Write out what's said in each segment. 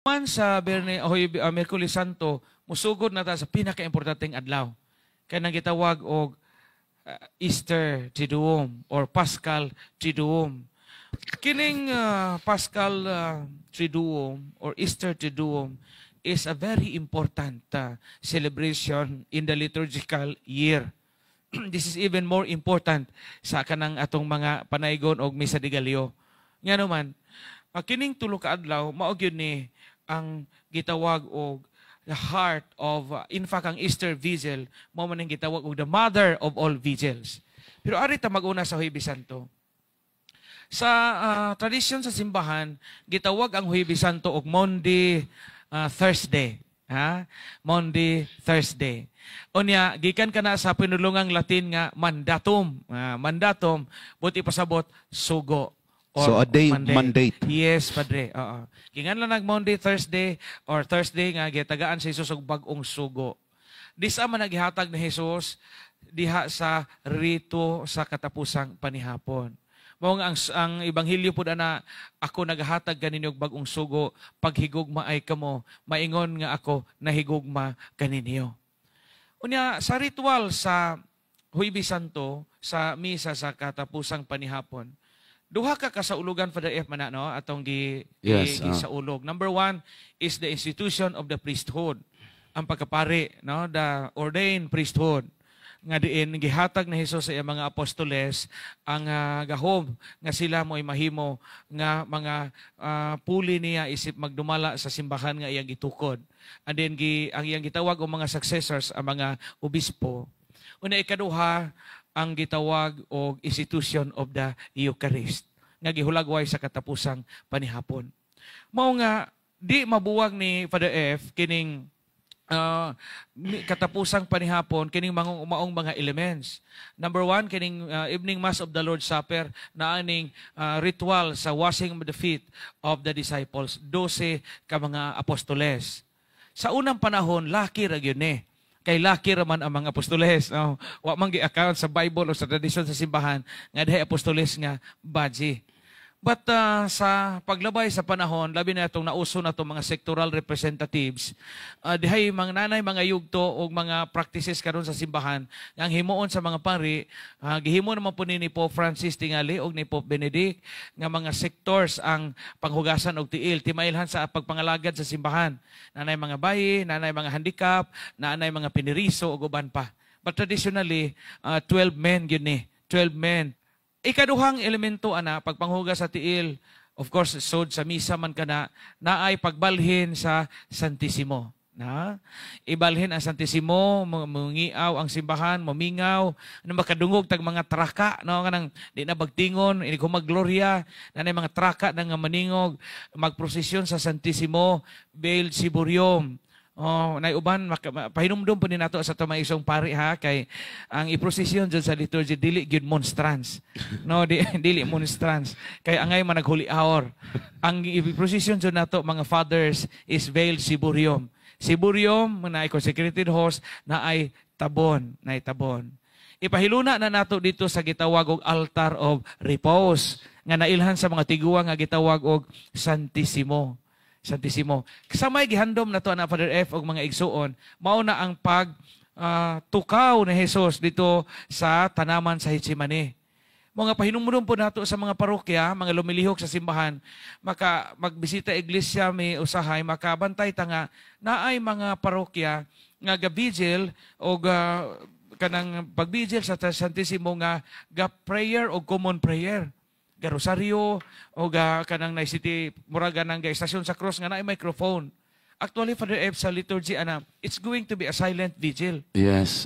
Man sa Biyernes, Miyerkules Santo, musugod na ta sa pinakaimportanteng adlaw. Kay nang gitawag og Easter Triduum or Paschal Triduum. Kining Paschal Triduum or Easter Triduum is a very important celebration in the liturgical year. This is even more important sa kanang atong mga panaygon og Misa de Gallo. Nga naman, kining tulo ka adlaw mao gyud ni ang gitawag og the heart of in fact, ang Easter Vigil mao man ang gitawag og the mother of all vigils. Pero ari ta mag-una sa Huwebes Santo. Sa tradisyon sa simbahan, gitawag ang Huwebes Santo og Maundy Thursday. Ha? Maundy Thursday. Unya, gikan kana sa pinulungang Latin nga mandatum. Mandatum, buot ipasabot, sugo. Or So a day mandate. Mandate. Yes, Padre. Oo. Ginganlan nag Maundy Thursday or Thursday nga gitagaan sa Jesus og bag-ong sugo. Disa man naghihatag ni Jesus diha sa rito sa katapusang panihapon. Mao nga ang ebanghelyo pud ana, "Ako nagahatag kaninyo og bag-ong sugo, paghigugma ay kamo, maingon nga ako nahigugma kaninyo." Unya sa ritual sa Huwebes Santo, sa misa sa katapusang panihapon, duha ka kasaulugan, Father F, man no atong gisaulog. Number one is the institution of the priesthood. Ang pagkapari, no, the ordained priesthood nga diin gihatag ni Jesus sa iyang mga apostoles ang gahom nga sila mo'y mahimo nga mga puli niya isip magdumala sa simbahan nga iyang gitukod. And then ang iyang gitawag og mga successors ang mga obispo. Una, ikaduha, ang gitawag og institution of the Eucharist nga gihulagway sa katapusang panihapon. Mao nga di mabuwag ni Father F kining katapusang panihapon kining mga maong mga elements. Number one, kining evening Mass of the Lord's Supper na aning ritual sa washing of the feet of the disciples, 12 ka mga apostoles. Sa unang panahon, laki ra gyud ni. Kay laki ra man ang mga apostoles. No? Wa man gi-account sa Bible o sa tradisyon sa simbahan nga dihay apostoles nga baji. But sa paglabay sa panahon, labi na itong nauso na itong mga sectoral representatives, dihay mga nanay, mga yugto o mga practices karon sa simbahan, nga ang himuon sa mga pari, gihimo naman po ni Pope Francis tingali og ni Pope Benedict, nga mga sectors ang panghugasan og tiil, timailhan sa pagpangalagad sa simbahan. Nanay mga bayi, nanay mga handicap, nanay mga piniriso ug uban pa. But traditionally, 12 men gyud ni, 12 men. Ikaduhang elemento ana, pagpanghugas sa tiil, of course, sod sa misa man kana, naay pagbalhin sa Santisimo. Na? Ibalhin ang Santisimo, mungiaw ang simbahan, momingaw, ano makadungog tag mga traka, no, kanang di na bagtingon, ini ko maglorya, nanay mga traka na nga maningog, magprosesyon sa Santisimo, veiled ciborium. Oh, nay uban pahinumdum po ni nato sa ato mga isong pari ha, kay ang iprosesyon dyan sa liturgy dili gyud monstrance. No, di dili monstrance. Kay angay man nag-holy hour. Ang iprosesyon dyan nato mga fathers is veiled ciborium. Ciborium na ay consecrated host na ay tabon, na ay tabon. Ipahiluna na nato dito sa gitawag og altar of repose nga nailhan sa mga tiguang nga gitawag og Santisimo. Santisimo. Sa may gihandom na to na Father F og mga igsuon, mao na ang pag tukaw ni Jesus dito sa tanaman sa Getsemane. Mga pahinumdum po nato sa mga parokya, mga lumilihok sa simbahan, maka magbisita iglesia may usahay, makabantay ta nga naay mga parokya nga ga-vigil o kanang pagbigil sa Santisimo nga ga prayer o common prayer, ga rosaryo o ga kanang na city murag ganang ga estasyon sa cross nga naay microphone. Actually, Father F, sa liturgy ana, it's going to be a silent vigil.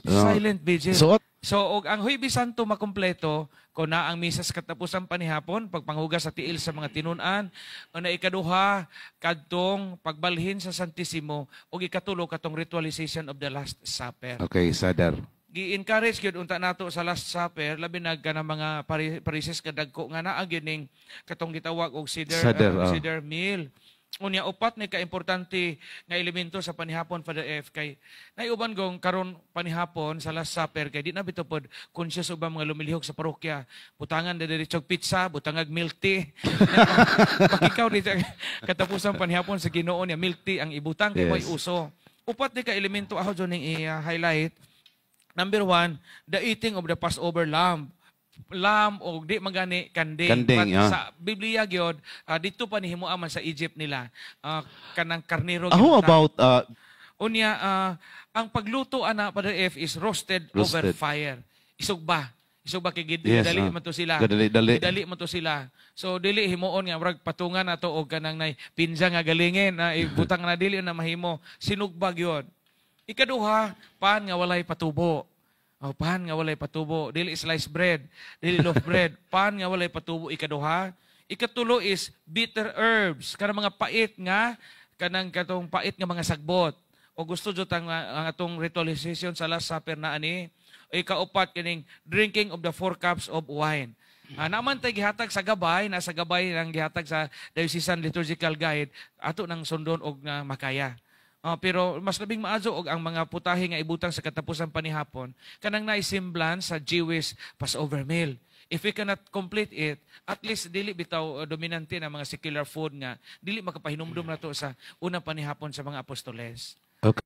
Silent vigil. So what So og ang Huwebes Santo makumpleto kung na ang misa sa katapusan panihapon, pagpanghugas sa tiil sa mga tinun-an, na ikaduha kadtong pagbalhin sa Santisimo, ug ikatulo katong ritualization of the Last Supper. Okay, Sadar. Gi-encourage gyud unta nato sa Last Supper, labi na kanang mga parises kadagko nga naa gyud ning katong gitawag og seder Seder, seder meal. Unya, upat ni ka-importante nga elemento sa panihapon, Father F, kay naiuban gong karon panihapon sa Last Supper kay di na bitaw pod conscious ubang mga lumilihok sa parokya. Butangan na diretso pizza, butangag milk tea. Pakikaw dito katapusan panihapon sa Ginoo niya, milk tea ang ibutang kay may uso. Upat ni ka elemento ako dyan i-highlight. Number one, the eating of the Passover lamb. Lamb o di magani kanding. Kanding, But sa Biblia gyud, dito pa nihimo man sa Egypt nila. Kanang karnero How gibutang. about Unya, ang pagluto ana, Padre F, is roasted over Roasted. Fire. Isugba. Isugba kay gid dali man to sila. Gadali-dali. Dali man to sila. So dili himuon nga murag patungan nato og kanang nay pinsa nga galingin na ibutang na, dili na mahimo. Sinugba gyud. Ikaduha, pan nga walay patubo. Oh, pan nga walay patubo, dili sliced bread, dili loaf bread, pan nga walay patubo ikaduha. Ikatulo is bitter herbs, kanang mga pait nga kanang katong pait nga mga sagbot. O gusto jud ang atong ritualization sa Last Supper na ani. Ikaupat, kining drinking of the four cups of wine. Naman tay gihatag sa gabay, nasa gabay ng gihatag sa Diocesan Liturgical Guide, ato nang sundon og nga makaya. Pero mas labing maayo og ang mga putahe nga ibutang sa katapusan panihapon kanang naay semblance sa Jewish Passover meal. If we cannot complete it, at least dili bitaw dominante na mga secular food nga dili makapahinumdum nato sa unang panihapon sa mga apostoles. Okay.